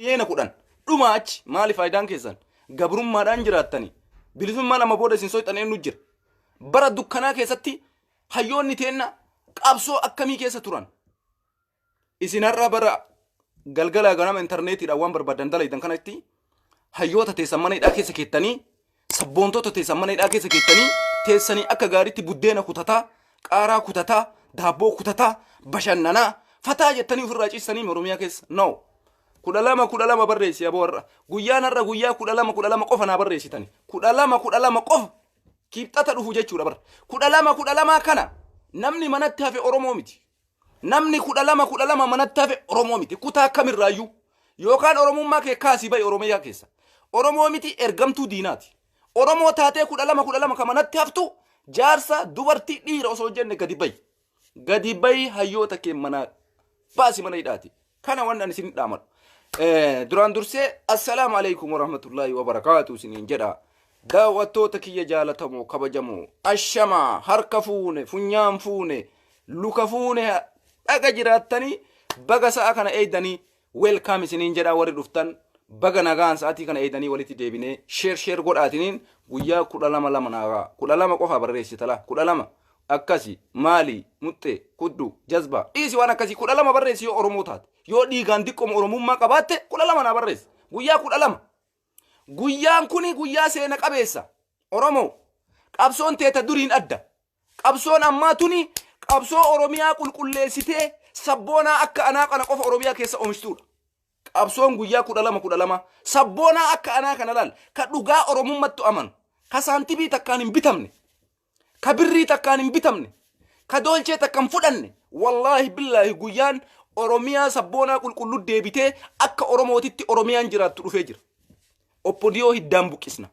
Miliyoona 10 dhumaa achi maali faayidaan keessan? Gabrummaadhaan jiraattanii. Bilisummaan amma booda isin soyxan eenyu jira? Bara dukkanaa keessatti hayyoonni teenna qabsoo akkamii keessa turan? Isin har'a bara galgalaa ganama intarneetiidhaan waan barbaadan dalaydan kanatti hayyoota teessan mana hidhaa keessa keettanii sabboontota teessan mana hidhaa keessa keettanii teessanii akka gaariitti buddeena kutataa, qaaraa kutataa, daabboo kutataa, bashannanaa, fataa jettanii ofirraa ciistanii Oromiyaa keessa. No. 12 12 barreessi aboo har'a. Guyyaan har'a guyyaa 12 12 qofa naa barreessitani. 12 12 qofa. Kibxata dhufu jechuudha bara. 12 12 kana namni manatti hafe Oromoo miti. Namni 12 12 manatti hafe Oromoo miti. Kutaa kamirraayyuu. Yookaan Oromummaa kee kaasii bahi Oromiyaa keessa. Oromoo miti ergamtuu diinaati. Oromoo taatee 12 12 ka manatti haftu jaarsa dubartii dhiira osoo hin jenne gadi bahi. Gadi bahi hayyoota kee manaa baasi mana hidhaati. Kana waan ani isin dhaamadhu. Duraan dursee assalaamu alaikum warahmatullaahi wabarakaatu isiniin jedha. Daawwattoota kiyya jaalatamoo kabajamoo ashamaa harka fuune funyaan fuune luka fuune dhaga jiraattanii baga sa'a kana eeydanii welcome isiniin jedha warri dhuftan baga nagaan sa'atii kana eeydanii walitti deebinee share share godhaatiniin guyyaa 12 lama naagaa 12 qofa barreessitala 12 akkasi maali muxxee kuddu jazba dhiisi waan akkasii 12 barreessi yoo Oromoo taate yoo dhiigaan diqqoma Oromummaa qabaatte 12 naa barreessi guyyaa 12 guyyaan kuni guyyaa seena qabeessa Oromoo qabsoon teeta duriin adda qabsoon ammaa tuni qabsoo Oromiyaa qulqulleessitee sabboonaa akka anaa kana qofa Oromiyaa keessa oomishtuudha. Qabsoon guyyaa 12 12 sabboonaa akka anaa kana laal ka dhugaa Oromummattu amanu ka saantibii takkaan hin bitamne ka birrii takkaan hin bitamne ka doolchee takka hin fudhanne wallaahi billaahi guyyaan Oromiyaa sabboonaa qulqulluu deebitee akka Oromootitti Oromiyaan jiraattu dhufee jira. Oppodiyoo hiddaan buqqisna.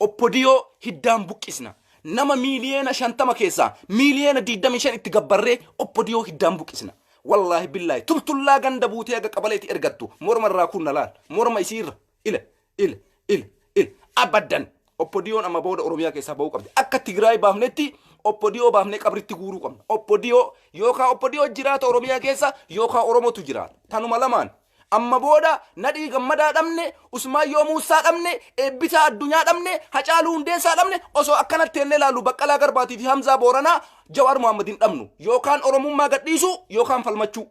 Oppodiyoo hiddaan buqqisna. Nama miiliyoona 50 keessaa miiliyoona 25 itti gabbarree oppodiyoo hiddaan buqqisna. Wallaahi billaahi tultullaa ganda buutee haga qabaleeti ergattu morma irraa kunna laal morma isiirra ila ila ila ila abaddan oppodiyoon amma booda Oromiyaa keessaa ba'uu qabdi. Akka Tigraay baafnetti oppodiyoo baafnee qabritti guuruu qabna. Oppodiyoo yookaan oppodiyoo jiraata Oromiyaa keessa yookaan Oromotu jiraata. Tanuma lamaan. Amma booda Nadhii Gammadaa dhabne, Usmaayyoo Muussaa dhabne, Eebbisaa Addunyaa dhabne, Hacaaluu Hundeessaa dhabne osoo akkanatti teennee ilaallu Baqqalaa Garbaatii fi Hamzaa Booranaa Jawaar Mohaammed hin dhabnu. Yookaan Oromummaa gadhiisuu yookaan falmachuu.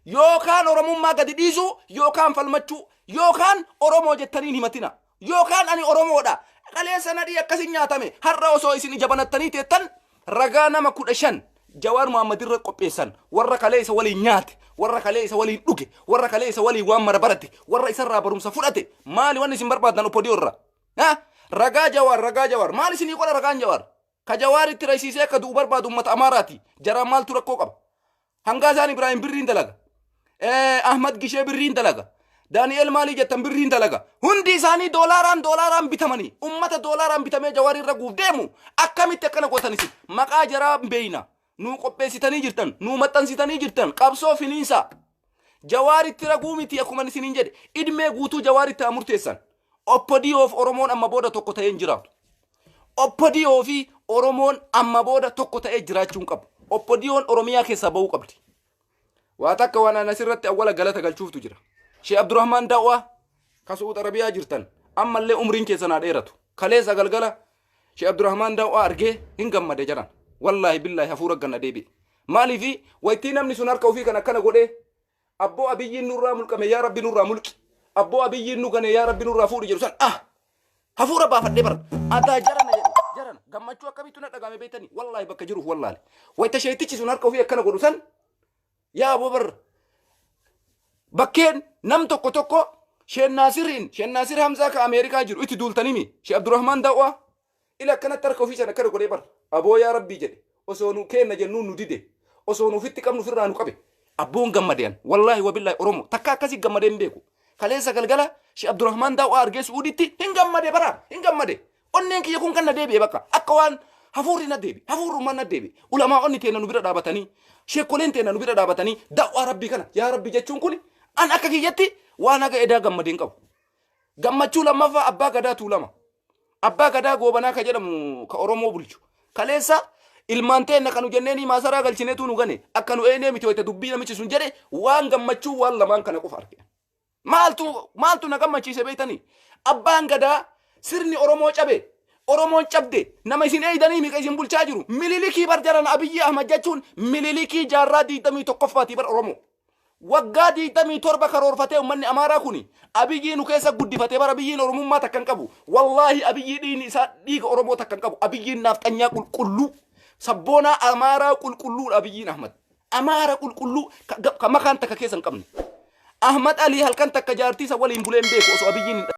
Yookaan Oromummaa gadi dhiisuu yookaan falmachuu. Yookaan Oromoo jettanii hin himatina. Yookaan ani Oromoodha. Kaleessa Nadhii akkasin nyaatame. Har'a osoo isin ija banattanii teettan ragaa nama 15 Jawaar Mohaammed irra qopheessan warra kalee isa waliin nyaate, warra kalee isa waliin dhuge, warra kalee isa waliin waan mara barate, warra isarraa barumsa fudhate maali wanni isin barbaaddan Oppodiyoo irraa? Ha? Ragaa Jawaar, ragaa Jawaar. Maal isinii godha ragaan Jawaar? Ka Jawaar itti raysiisee akka du'u barbaadu uummata Amaaraati. Jaraan maaltu rakkoo qaba? Hangaasaan Ibraahim birriin dalaga. Ahmad Gishee birriin dalaga. Daani'eel maalii jettan birriin dalaga. Hundi isaanii doolaaraan doolaaraan bitamanii ummata doolaaraan bitamee Jawaar irra guuf deemu akkamitti akkana gootan isin maqaa jaraa hin beeyna. Nuu qopheessitanii jirtan, nuu maxxansitanii jirtan qabsoo finiinsaa. Jawaaritti raguu miti akkuma isiniin jedhe idmee guutuu Jawaaritti haa murteessan. Oppodiyoof Oromoon amma booda tokko ta'ee hin jiraatu. Oppodiyoo fi Oromoon amma booda tokko ta'ee jiraachuu hin qabu. Oppodiyoon Oromiyaa keessaa ba'uu qabdi. Waa takka waan ani asirratti awwala galata galchuuftu jira. Sheekh Abdurrahmaan Da'waa ka Su'uud Arabiyaa jirtan ammallee umriin keessan haa dheeratu. Kaleessa galgala Sheekh Abdurrahmaan Da'waa argee hin gammade jedhan. Wallaahi billaahi hafuura ganna deebi'e. Maaliifi waytii namni sun harka ofii kan akkana godhee abboo Abiyyiin nurraa mulqame yaa Rabbi nurraa mulqi. Abboo Abiyyiin nu gane yaa Rabbi nurraa fuudhi jedhu san ah hafuura baafadhee bara adaa jarana jedhe jarana gammachuu akkamiitu na dhagahame beektanii wallaahi bakka jiruuf wallaale. Wayta sheetichi sun harka ofii akkana godhu san yaa aboo bar bakkeen nam tokko tokko Sheen Naasiriin Sheen Naasir Hamzaa ka Ameerikaa jiru itti duultanimi Shee Abdurrahmaan Da'waa Ila akkanatti harka ofii sana akkana godhee bar. Aboo yaa Rabbii jedhe. Osoo nu keenna jennuun nu dide. Osoo nu ofitti qabnu ofirraa nu qabe. Abboon gammade an. Wallaahi wabillaahi Oromo. Takka akkasii gammadee hin beeku. Kaleessa galgala Shee Abdurrahmaan Daaw'aa argee Su'uuditti hin gammade bara. Hin gammade. Onneen kiyya kun kan na deebi'e bakka. Akka waan hafuurri na deebi. Hafuurrummaan na deebi. Ulamaa'onni teenna nu bira dhaabatanii. Sheekkoleen teenna nu bira dhaabatanii. Da'waa Rabbii kana yaa Rabbi jechuun kun an akka kiyyatti waan haga edaa gammadee hin qabu. Gammachuu lammaffaa Abbaa Gadaa Tuulama. Abbaa Gadaa Goobanaa ka jedhamu ka Oromoo bulchu. Kaleessa ilmaan teenna ka nu jenneenii maasaraa galchineetuu nu gane. Akka nu eenee miti wayita dubbii namichi sun jedhe waan gammachuu waan lamaan kana qofa arge. Maaltu na gammachiise beektanii? Abbaan Gadaa sirni Oromoo cabe, Oromoon cabde, nama isin eeydanii miqa isin bulchaa jiru. Mililikii bar jaran. Abiyyi Ahmad jechuun Mililikii jaarraa 21ffaatii bar Oromoo. Waggaa 27 karoorfatee uummanni Amaaraa kuni Abiyyii nu keessa guddifatee bara. Abiyyiin Oromummaa takka hin qabu. Wallaahi, Abiyyii dhiigni isaa dhiiga Oromoo takka hin qabu. Abiyyiin naafxanyaa qulqulluu. Sabboonaa Amaaraa qulqulluudha Abiyyiin Ahmad. Amaara qulqulluu ka makaan takka keessa hin qabne. Ahmad Alii halkan takka jaartii isa waliin bulee hin beeku osoo Abiyyiin hin